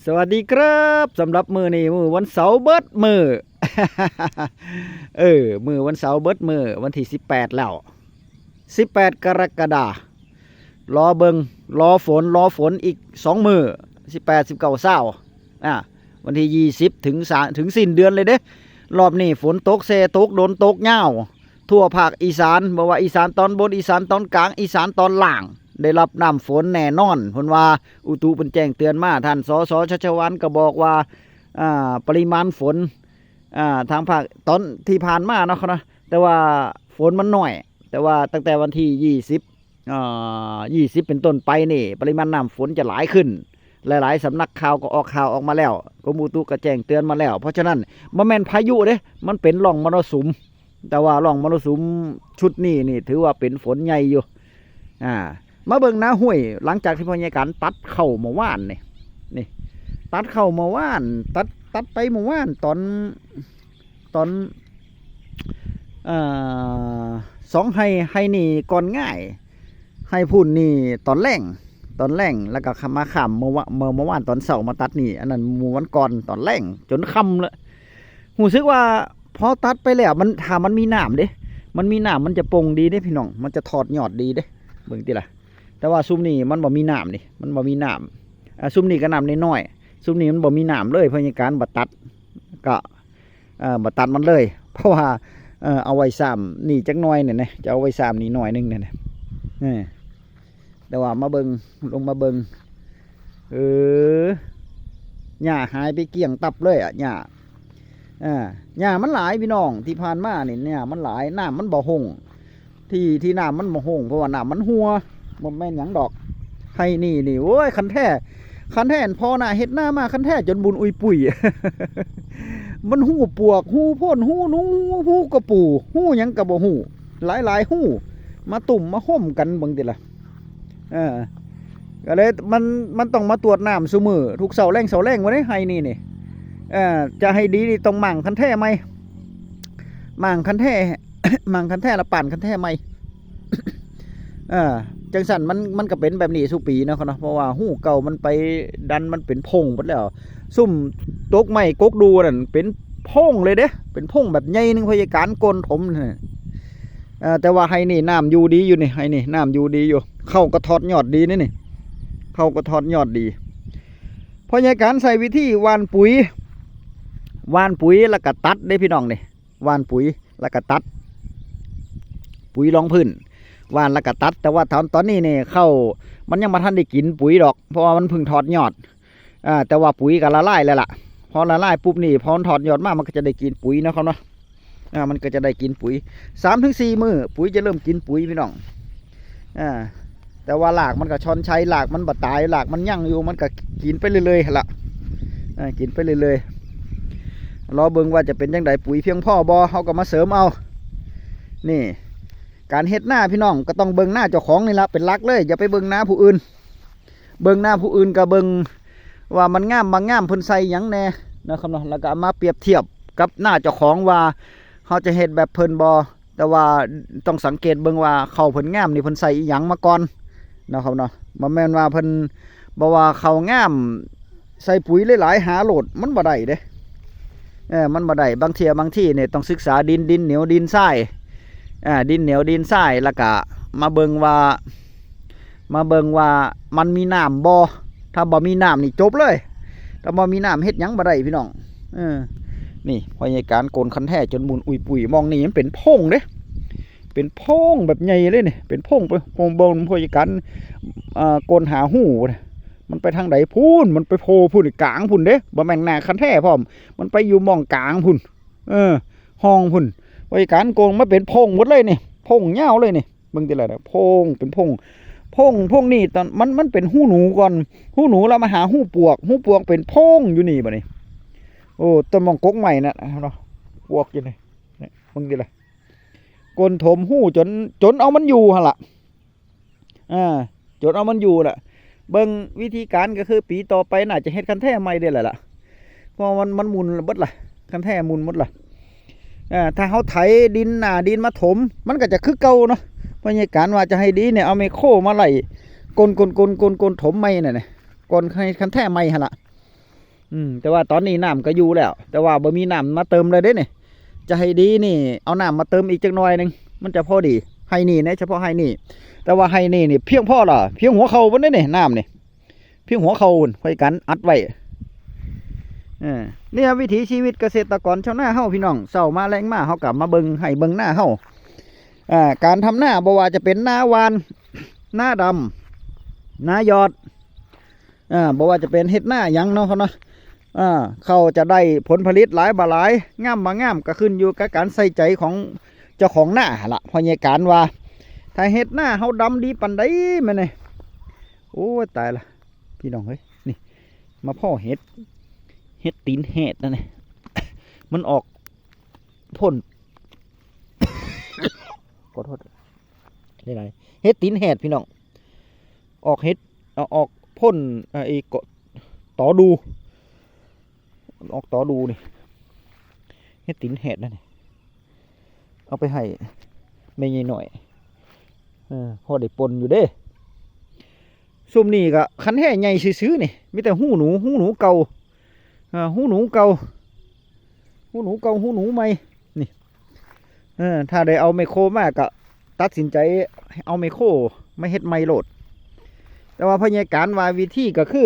ສະຫວັດດີຄັບ ສຳລັບມື້ນີ້ມື້ວັນເສົາເບິດມື້ ເອີ ມື້ວັນເສົາເບິດມື້ ວັນທີສິບແປດແລ້ວ ສິບແປດກໍລະກະດາ ລໍເບິ່ງ ລໍຝົນ ລໍຝົນອີກສອງມື້ ສິບແປດ ສິບເກົ້າ ຊາວ ອາ ວັນທີຊາວ ເຖິງ ເຖິງສິ້ນເດືອນເລີຍເດ້. ລອບນີ້ຝົນຕົກແຊ່ ຕົກດົນ ຕົກຍາວ ທົ່ວພາກອີສານ ບໍ່ວ່າອີສານຕອນບົນ ອີສານຕອນກາງ ອີສານຕອນລ່າງ ໄດ້ຮັບນ້ຳຝົນແນ່ນອນ. ເພິ່ນວ່າອຸຕຸເພິ່ນແຈ້ງເຕືອນມາ ທ່ານ ສສ ຊັດຊະຫວານ ກໍບອກວ່າ ອາ ປະລິມານຝົນ ອາ ທາງພາກຕອນທີ່ຜ່ານມາເນາະ ແຕ່ວ່າຝົນມັນໜ້ອຍ ແຕ່ວ່າຕັ້ງແຕ່ວັນທີຊາວ ອາ ຊາວເປັນຕົ້ນໄປນີ້ ປະລິມານນ້ຳຝົນຈະຫຼາຍຂຶ້ນ. ຫຼາຍໆສຳນັກຂ່າວກໍອອກຂ່າວອອກມາແລ້ວ ກົມອຸຕຸກໍແຈ້ງເຕືອນມາແລ້ວ. ເພາະສະນັ້ນ ບໍ່ແມ່ນພາຍຸເດ້ ມັນເປັນຮ່ອງມໍລະສຸມ. ແຕ່ວ່າຮ່ອງມໍລະສຸມຊຸດນີ້ນີ້ ຖືວ່າເປັນຝົນໃຫຍ່ຢູ່. ອາ ມາເບິ່ງນາຫ້ວຍ ຫຼັງຈາກທີ່ພໍ່ໃຫຍ່ການຕັດເຂົ້າເມື່ອວານນີ້ ນີ້ ຕັດເຂົ້າເມື່ອວານ ຕັດ ຕັດໄປເມື່ອວານຕອນ ຕອນ ເອີ ສອງໄຮ່ ໄຮ່ນີ້ກ່ອນງ່າຍ ໄຮ່ພຸ້ນນີ້ຕອນແລງ ຕອນແລງ ແລ້ວກໍມາຂ້າມເມື່ອວາ ເມື່ອ ເມື່ອວານຕອນເຊົ້າມາຕັດນີ້ ອັນນັ້ນມື້ວັນກ່ອນຕອນແລງຈົນຄ່ຳເລີຍ. ຮູ້ສຶກວ່າພໍຕັດໄປແລ້ວ ມັນ ຖ້າມັນມີນ້ຳເດ້ ມັນມີນ້ຳ ມັນຈະປົ່ງດີເດ້ພີ່ນ້ອງ ມັນຈະຖອດຍອດດີເດ້ ເບິ່ງຕິລະ. ແຕ່ວ່າຊຸມນີ້ມັນບໍ່ມີນ້ຳນີ້ ມັນບໍ່ມີນ້ຳ ອາ ຊຸມນີ້ກໍນ້ຳນ້ອຍໆ ຊຸມນີ້ມັນບໍ່ມີນ້ຳເລີຍ ພະຍາການບໍ່ຕັດ ກໍ ເອີ ບໍ່ຕັດມັນເລີຍ ເພາະວ່າ ເອີ ເອົາໄວ້ຊ້ຳນີ້ຈັກໜ່ອຍນີ້ນະ ຈະເອົາໄວ້ຊ້ຳນີ້ໜ່ອຍໜຶ່ງນີ້ນະ ເອີ ແຕ່ວ່າມາເບິ່ງ ລົງມາເບິ່ງ ເອີ ຫຍ້າຫາຍໄປກ້ຽງຕັບເລີຍອະ ຫຍ້າ ເອີ ຫຍ້າມັນຫຼາຍພີ່ນ້ອງ ທີ່ຜ່ານມານີ້ ຫຍ້າມັນຫຼາຍ ນ້ຳມັນບໍ່ຮົ້ງ ທີ່ ທີ່ນ້ຳມັນບໍ່ຮົ້ງ ເພາະວ່ານ້ຳມັນຮົ່ວ ບໍ່ແມ່ນຫຍັງດອກ. ໄຮ່ນີ້ນີ້ ໂອ້ຍ ຄັນແທ້ ຄັນແທ້ພໍ່ໜ້າເຮັດນາມາ ຄັນແທ້ຈົນບຸນອຸຍປຸຍ ມັນຮູປວກ ຮູໂພນ ຮູໜູ ຮູກະປູ ຮູຫຍັງກໍບໍ່ຮູ້ ຫຼາຍໆຮູ ມາຕຸ້ມມາໂຮມກັນເບິ່ງຕິລະ. ເອີ ກໍເລີຍມັນ ມັນຕ້ອງມາຕວດນ້ຳຊຸມື້ ທຸກເຊົ້າແລງ ເຊົ້າແລງ ບໍ່ໄດ້ໄຮ່ນີ້ນີ້ ເອີ ຈະໃຫ້ດີນີ້ຕ້ອງໝ່າງຄັນແທ້ໃໝ່ ໝ່າງຄັນແທ້ ໝ່າງຄັນແທ້ ແລ້ວປານຄັນແທ້ໃໝ່ ເອີ ຈັ່ງຊັ້ນມັນ ມັນກໍເປັນແບບນີ້ຊຸປີເນາະ ເນາະ ເພາະວ່າຮູເກົ່າມັນໄປດັນມັນເປັນໂພງເບິດແລ້ວ ຊຸມຕົກໄມ້ກົກດູ່ນັ້ນເປັນໂພງເລີຍເດ້ ເປັນໂພງແບບໃຫຍ່ໜຶ່ງ ພະຍາການໂກນຖົມ ເອີ ແຕ່ວ່າໄຮ່ນີ້ນ້ຳຢູ່ດີຢູ່ນີ້ ໄຮ່ນີ້ນ້ຳຢູ່ດີຢູ່ ເຂົ້າກໍຖອດຍອດດີນີ້ນີ້ ເຂົ້າກໍຖອດຍອດດີ. ພະຍາການໃຊ້ວິທີຫວ່ານປຸຍ ຫວ່ານປຸຍແລ້ວກໍຕັດເດ້ພີ່ນ້ອງນີ້ ຫວ່ານປຸຍແລ້ວກໍຕັດ ປຸຍລອງພື້ນ ຫວ່ານແລ້ວກໍຕັດ. ແຕ່ວ່າຕອນ ຕອນນີ້ນີ້ເຂົ້າມັນຍັງບໍ່ທັນໄດ້ກິນປຸຍດອກ ເພາະວ່າມັນເພິ່ງຖອດຍອດ ອາ ແຕ່ວ່າປຸຍກໍລະລາຍແລ້ວລະ ພໍລະລາຍປຸບນີ້ ພໍມັນຖອດຍອດມາ ມັນກໍຈະໄດ້ກິນປຸຍເນາະ ເນາະ. ອາ ມັນກໍຈະໄດ້ກິນປຸຍ ສາມເຖິງສີ່ມື້ ປຸຍຈະເລີ່ມກິນປຸຍພີ່ນ້ອງ ອາ ແຕ່ວ່າລາກມັນກໍຊອນໄຊ ລາກມັນບໍ່ຕາຍ ລາກມັນຍັງຢູ່ ມັນກໍກິນໄປເລື້ອຍໆຫັ້ນລະ ອາ ກິນໄປເລື້ອຍໆ. ລໍເບິ່ງວ່າຈະເປັນຈັ່ງໃດ ປຸຍພຽງພໍບໍ່ ເຮົາກໍມາເສີມເອົາ. ນີ້ ການເຮັດນາພີ່ນ້ອງ ກໍຕ້ອງເບິ່ງນາເຈົ້າຂອງນີ້ລະເປັນຫຼັກເລີຍ ຢ່າໄປເບິ່ງນາຜູ້ອື່ນ. ເບິ່ງນາຜູ້ອື່ນກໍເບິ່ງວ່າມັນງາມບໍ່ງາມ ເພິ່ນໃສ່ຫຍັງແດ່ເນາະ ເນາະ ແລ້ວກໍເອົາມາປຽບທຽບກັບນາເຈົ້າຂອງວ່າເຮົາຈະເຮັດແບບເພິ່ນບໍ່. ແຕ່ວ່າຕ້ອງສັງເກດເບິ່ງວ່າເຂົ້າເພິ່ນງາມນີ້ ເພິ່ນໃສ່ອີຫຍັງມາກ່ອນເນາະ ເນາະ. ບໍ່ແມ່ນວ່າເພິ່ນ ບໍ່ວ່າເຂົ້າງາມ ໃສ່ປຸຍຫຼາຍໆຫາໂລດ ມັນບໍ່ໄດ້ເດ້ ເອີ ມັນບໍ່ໄດ້. ບາງເທື່ອບາງທີນີ້ຕ້ອງສຶກສາດິນ ດິນໜຽວ ດິນຊາຍ ອາ ດິນໜຽວ ດິນຊາຍ ແລ້ວກະມາເບິ່ງວ່າ ມາເບິ່ງວ່າມັນມີນ້ຳບໍ່ ຖ້າບໍ່ມີນ້ຳນີ້ຈົບເລີຍ ຖ້າບໍ່ມີນ້ຳເຮັດຫຍັງບໍ່ໄດ້ພີ່ນ້ອງ. ເອີ ນີ້ພະຍາການໂກນຄັນແທ້ຈົນບຸນອຸຍປຸຍ ໝ່ອງນີ້ມັນເປັນໂພງເດ້ ເປັນໂພງແບບໃຫຍ່ເລີຍນີ້ ເປັນໂພງ ໂພງ ໂພງພະຍາການ ອາ ໂກນຫາຮູ ມັນໄປທາງໃດພຸ້ນ ມັນໄປໂພພຸ້ນກາງພຸ້ນເດ້ ບໍ່ແມ່ນໜ້າຄັນແທ້ພ້ອມ ມັນໄປຢູ່ໝ່ອງກາງພຸ້ນ ເອີ ຮ່ອງພຸ້ນ. ພະຍາການໂກນມາເປັນໂພງໝົດເລີຍນີ້ ໂພງຍາວເລີຍນີ້ ເບິ່ງຕິລະ ໂພງ ເປັນໂພງ ໂພງ ໂພງນີ້ຕອນ ມັນ ມັນເປັນຮູໜູກ່ອນ ຮູໜູແລ້ວມາຫາຮູປວກ ຮູປວກເປັນໂພງຢູ່ນີ້ບາດນີ້. ໂອ້ ຕົ້ນໝ່ອງກົກໄມ້ນະເນາະ ປວກຢູ່ນີ້ ເບິ່ງຕິລະ ໂກນຖົມຮູຈົນ ຈົນເອົາມັນຢູ່ຫັ້ນລະ ອ່າ ຈົນເອົາມັນຢູ່ລະ. ເບິ່ງວິທີການກໍຄືປີຕໍ່ໄປໜ້າຈະເຮັດຄັນແທ້ໃໝ່ໄດ້ແລ້ວລະ ເພາະວ່າມັນ ມັນໝຸ່ນເບິດລະ ຄັນແທ້ໝຸ່ນໝົດລະ. ອ່າ ຖ້າເຮົາໄຖດິນ ໜ້າດິນມາຖົມ ມັນກໍຈະຄືເກົ່າເນາະ. ພະຍາການວ່າຈະໃຫ້ດີນີ້ ເອົາແມັກໂຄມາໄລ່ ກົນໆໆໆ ຖົມໃໝ່ນັ້ນນະ ກ່ອນໃຫ້ຄັນແທ້ໃໝ່ຫັ້ນລະ. ອືມ ແຕ່ວ່າຕອນນີ້ນ້ຳກໍຢູ່ແລ້ວ ແຕ່ວ່າບໍ່ມີນ້ຳມາເຕີມເລີຍເດ້ນີ້. ຈະໃຫ້ດີນີ້ ເອົານ້ຳມາເຕີມອີກຈັກໜ່ອຍໜຶ່ງ ມັນຈະພໍດີ. ໄຮ່ນີ້ນະ ສະເພາະໄຮ່ນີ້ ແຕ່ວ່າໄຮ່ນີ້ນີ້ພຽງພໍລະ ພຽງຫົວເຂົ່າພຸ້ນເດ້ນີ້ ນ້ຳນີ້ ພຽງຫົວເຂົ່າພຸ້ນ ຂ້ອຍກັນອັດໄວ້. ເອີ ນີ້ວິຖີຊີວິດກະເສດຕະກອນຊາວນາເຮົາ ພີ່ນ້ອງ. ເຊົ້າມາແລງມາ ເຮົາກໍມາເບິ່ງໄຮ່ເບິ່ງນາເຮົາ. ອ່າ ການທຳນາ ບໍ່ວ່າຈະເປັນນາຫວ່ານ ນາດຳ ນາຢອດ ອ່າ ບໍ່ວ່າຈະເປັນເຮັດນາຫຍັງເນາະ ເຂົາເນາະ ອ່າ ເຂົາຈະໄດ້ຜົນຜະລິດຫຼາຍບໍ່ຫຼາຍ ງາມບໍ່ງາມ ກໍຂຶ້ນຢູ່ກັບການໃສ່ໃຈຂອງເຈົ້າຂອງນາຫັ້ນລະ. ພໍ່ໃຫຍ່ການວ່າ ຖ້າເຮັດນາເຮົາດຳດີປານໃດ ແມ່ນນີ້. ໂອ້ຍ ຕາຍລະ ພີ່ນ້ອງເອີຍ ນີ້ ມາພໍ້ເຫັດ ເຫັດຕີນແຫດນັ້ນນະ ມັນອອກ ພົ້ນ ຂໍໂທດຫຼາຍໆ ເຫັດຕີນແຫດ ພີ່ນ້ອງ. ອອກເຫັດ ເອົາ ອອກພົ້ນ ອາ ອີກ ຕໍດູ ອອກຕໍດູນີ້ ເຫັດຕີນແຫດນັ້ນນີ້ ເອົາໄປໃຫ້ແມ່ໃຫຍ່ນ້ອຍ ເອີ ພໍໄດ້ປົ່ນຢູ່ເດ້. ຊຸມນີ້ກໍຄັນແທ້ໃຫຍ່ຊື່ໆ ນີ້ ມີແຕ່ຮູໜູ ຮູໜູເກົ່າ ເອີ ຮູໜູເກົ່າ ຮູໜູເກົ່າ ຮູໜູໃໝ່ນີ້. ເອີ ຖ້າໄດ້ເອົາແມກໂຄມາກໍຕັດສິນໃຈເອົາແມກໂຄມາເຮັດໃໝ່ໂລດ. ແຕ່ວ່າພະຍາການວ່າວິທີກໍຄື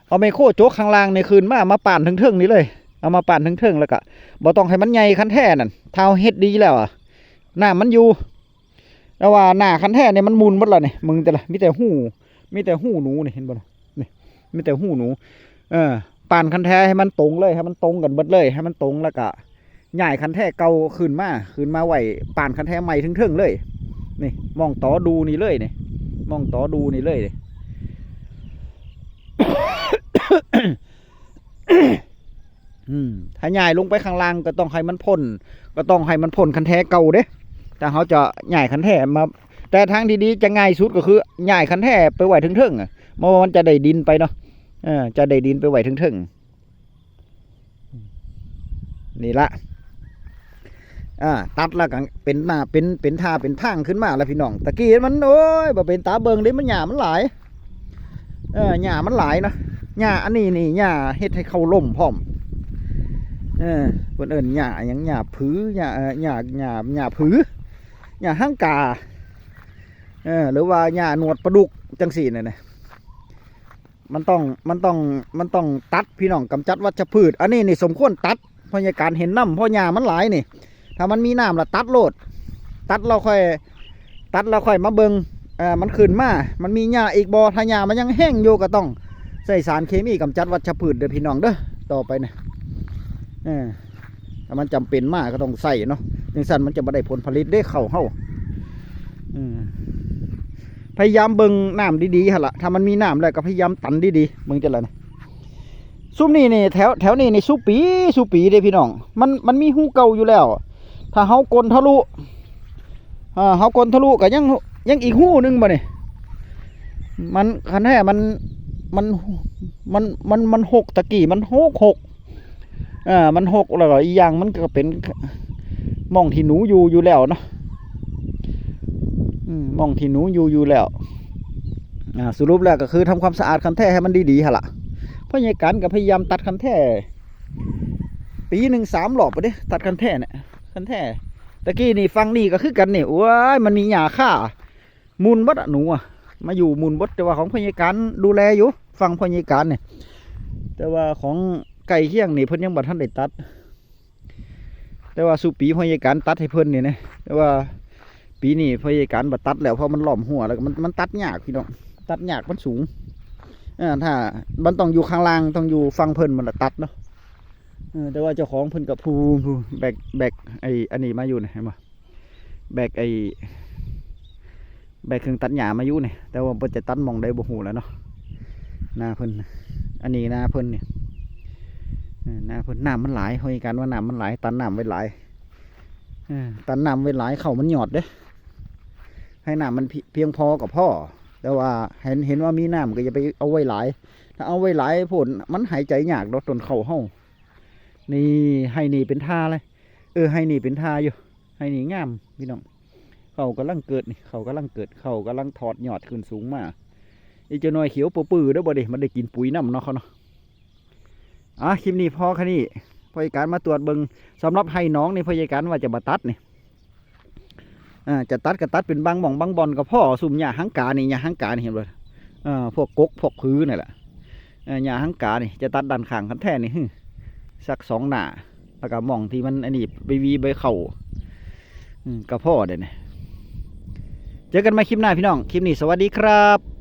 ເອົາແມກໂຄຈົກຂ້າງລ່າງນີ້ຂຶ້ນມາ ມາປ້ານເທິງໆ ນີ້ເລີຍ ເອົາມາປ້ານເທິງໆ ແລ້ວກໍບໍ່ຕ້ອງໃຫ້ມັນໃຫຍ່ຄັນແທ້ນັ້ນ. ຖ້າເຮົາເຮັດດີແລ້ວ ນ້ຳມັນຢູ່. ແຕ່ວ່າໜ້າຄັນແທ້ນີ້ມັນໝຸ່ນໝົດແລ້ວນີ້ ເບິ່ງແຕ່ລະ ມີແຕ່ຮູ ມີແຕ່ຮູໜູນີ້ ເຫັນບໍ່ລະ ນີ້ ມີແຕ່ຮູໜູ. ເອີ ປ້ານຄັນແທ້ໃຫ້ມັນຕົງເລີຍ ໃຫ້ມັນຕົງກັນເບິດເລີຍ ໃຫ້ມັນຕົງ ແລ້ວກະຍ້າຍຄັນແທ້ເກົ່າຂຶ້ນມາ ຂຶ້ນມາໄວ້ ປ້ານຄັນແທ້ໃໝ່ເທິງໆ ເລີຍ. ນີ້ ໝ່ອງຕໍດູນີ້ເລີຍນີ້ ໝ່ອງຕໍດູນີ້ເລີຍນີ້. ອືມ ຖ້າຍ້າຍລົງໄປຂ້າງລ່າງກໍຕ້ອງໃຫ້ມັນພົ້ນ ກໍຕ້ອງໃຫ້ມັນພົ້ນຄັນແທ້ເກົ່າເດ້ ຖ້າເຮົາຈະຍ້າຍຄັນແທ້ມາ. ແຕ່ທາງທີ່ດີຈະງ່າຍສຸດກໍຄືຍ້າຍຄັນແທ້ໄປໄວ້ເທິງໆ ເພາະວ່າມັນຈະໄດ້ດິນໄປເນາະ ເອີ ຈະໄດ້ດິນໄປໄວ້ເທິງໆ. ນີ້ລະ ອ່າ ຕັດແລ້ວກໍເປັນໜ້າ ເປັນ ເປັນທ່າເປັນທາງຂຶ້ນມາລະ ພີ່ນ້ອງ. ຕະກີ້ມັນ ໂອ້ຍ ບໍ່ເປັນຕາເບິ່ງເດ້ ມັນຫຍ້າມັນຫຼາຍ ເອີ ຫຍ້າມັນຫຼາຍເນາະ. ຫຍ້າອັນນີ້ນີ້ ຫຍ້າເຮັດໃຫ້ເຂົາລົ້ມພ້ອມ ເອີ ເພິ່ນເອີ້ນຫຍ້າຫຍັງ ຫຍ້າຜື ຫຍ້າ ເອີ ຫຍ້າ ຫຍ້າ ຫຍ້າຜື ຫຍ້າຮັງກາ ເອີ ຫຼືວ່າຫຍ້າໜວດປາດຸກ ຈັ່ງຊີ້ນັ້ນນະ. ມັນຕ້ອງ ມັນຕ້ອງ ມັນຕ້ອງຕັດ ພີ່ນ້ອງ ກຳຈັດວັດຊະພືດ. ອັນນີ້ນີ້ສົມຄວນຕັດ ເພາະຫຍັງ ການເຫັນນຳ ເພາະຫຍ້າມັນຫຼາຍນີ້. ຖ້າມັນມີນ້ຳລະຕັດໂລດ ຕັດແລ້ວຄ່ອຍ ຕັດແລ້ວຄ່ອຍມາເບິ່ງ ເອີ ມັນຂຶ້ນມາ ມັນມີຫຍ້າອີກບໍ່. ຖ້າຫຍ້າມັນຍັງແຮງຢູ່ ກໍຕ້ອງໃຊ້ສານເຄມີກຳຈັດວັດຊະພືດເດີ ພີ່ນ້ອງເດີ ຕໍ່ໄປນະ ເອີ. ຖ້າມັນຈຳເປັນມາກໍຕ້ອງໃຊ້ເນາະ ຈັ່ງຊັ້ນມັນຈະບໍ່ໄດ້ຜົນຜະລິດເດ້ ເຂົ້າເຮົາ. ເອີ ພະຍາຍາມເບິ່ງນ້ຳດີໆ ຫັ້ນລະ ຖ້າມັນມີນ້ຳແລ້ວກໍພະຍາຍາມຕັນດີໆ ເບິ່ງຈັ່ງໃດນະ. ຊຸມນີ້ນີ້ ແຖວ ແຖວນີ້ນີ້ ຊຸປີ ຊຸປີເດ້ພີ່ນ້ອງ ມັນ ມັນມີຮູເກົ່າຢູ່ແລ້ວ. ຖ້າເຮົາກົ້ນທະລຸ ເອີ ເຮົາກົ້ນທະລຸກໍຍັງ ຍັງອີກຮູໜຶ່ງບາດນີ້. ມັນ ຄັນແທ້ມັນ ມັນ ມັນ ມັນ ມັນຫົກ ຕະກີ້ມັນຫົກ ຫົກ ເອີ ມັນຫົກ ແລ້ວກໍອີກຢ່າງມັນກໍເປັນ ໝ່ອງທີ່ໜູຢູ່ ຢູ່ແລ້ວເນາະ ອືມ ໝ່ອງທີ່ໜູຢູ່ ຢູ່ແລ້ວ. ອ່າ ສະຫຼຸບແລ້ວກໍຄືທຳຄວາມສະອາດຄັນແທ້ໃຫ້ມັນດີໆ ຫັ້ນລະ. ພະຍາການກໍພະຍາຍາມຕັດຄັນແທ້ ປີໜຶ່ງສາມຮອບເດ້ ຕັດຄັນແທ້ນະ ຄັນແທ້. ຕະກີ້ນີ້ ຝັ່ງນີ້ກໍຄືກັນນີ້ ໂອ້ຍ ມັນມີຫຍ້າຄາ ໝຸ່ນເບິດອະ ໜູອະ ມາຢູ່ໝຸ່ນເບິດ. ແຕ່ວ່າຂອງພະຍາການດູແລຢູ່ ຝັ່ງພະຍາການນີ້ ແຕ່ວ່າຂອງໃກ້ຄຽງນີ້ເພິ່ນຍັງບໍ່ທັນໄດ້ຕັດ. ແຕ່ວ່າຊຸປີພະຍາການຕັດໃຫ້ເພິ່ນນີ້ນະ ແຕ່ວ່າປີນີ້ພະຍາການບໍ່ຕັດແລ້ວ ເພາະມັນລ້ອມຮົ້ວແລ້ວ ມັນ ມັນຕັດຍາກພີ່ນ້ອງ ຕັດຍາກ ມັນສູງ. ເອີ ຖ້າມັນຕ້ອງຢູ່ຂ້າງລ່າງ ຕ້ອງຢູ່ຝັ່ງເພິ່ນ ມັນລະຕັດເນາະ. ເອີ ແຕ່ວ່າເຈົ້າຂອງເພິ່ນກໍຜູ້ ຜູ້ແບກ ແບກໄອ້ອັນນີ້ມາຢູ່ນີ້ ເຫັນບໍ່ ແບກໄອ້ ແບກເຄື່ອງຕັດຫຍ້າມາຢູ່ນີ້ ແຕ່ວ່າເພິ່ນຈະຕັດໝ່ອງໃດບໍ່ຮູ້ແຫຼະເນາະ. ນາເພິ່ນ ອັນນີ້ນາເພິ່ນນີ້ ເອີ ນາເພິ່ນ ນ້ຳມັນຫຼາຍ ເຮົາເຮັດການວ່ານ້ຳມັນຫຼາຍ ຕັນນ້ຳໄວ້ຫຼາຍ ເອີ ຕັນນ້ຳໄວ້ຫຼາຍ ເຂົ້າມັນຍອດເດ້. ໃຫ້ນ້ຳມັນພຽງພໍກໍພໍ ແຕ່ວ່າເຫັນ ເຫັນວ່າມີນ້ຳກໍຢ່າໄປເອົາໄວ້ຫຼາຍ ຖ້າເອົາໄວ້ຫຼາຍໂພດ ມັນຫາຍໃຈຍາກດອກ ຕົ້ນເຂົ້າເຮົາ. ນີ້ ໄຮ່ນີ້ເປັນທ່າເລີຍ ເອີ ໄຮ່ນີ້ເປັນທ່າຢູ່ ໄຮ່ນີ້ງາມພີ່ນ້ອງ. ເຂົ້າກຳລັງເກີດນີ້ ເຂົ້າກຳລັງເກີດ ເຂົ້າກຳລັງຖອດຍອດຂຶ້ນສູງມາ. ອີກຈັກໜ່ອຍຂຽວປຶ້ເດີ ບໍ່ໄດ້ ມັນໄດ້ກິນປຸ໋ຍນຳເນາະ ເຂົາເນາະ. ອ່າ ຄລິບນີ້ພໍແຄ່ນີ້ ພໍ່ໃຫຍ່ການມາຕວດເບິ່ງ. ສຳລັບໄຮ່ໜອງນີ້ ພໍ່ໃຫຍ່ການວ່າຈະບໍ່ຕັດນີ້ ອ່າ ຈະຕັດກໍຕັດເປັນບາງໝ່ອງບາງບ່ອນກໍພໍ. ຊຸມຫຍ້າຮັງການີ້ ຫຍ້າຮັງການີ້ ເຫັນບໍ່? ເອີ ພວກກົກພວກຜືນັ້ນແຫຼະ. ເອີ ຫຍ້າຮັງການີ້ຈະຕັດດ້ານຂ້າງຄັນແທ້ນີ້ ຫຶ ສັກສອງໜ້າ ແລ້ວກໍໝ່ອງທີ່ມັນອັນນີ້ ໄປຫວີໃບເຂົ້າ ອືມ ກໍພໍເດ້ນີ້. ເຈີກັນໃໝ່ຄລິບໜ້າພີ່ນ້ອງ ຄລິບນີ້ສະຫວັດດີຄັບ.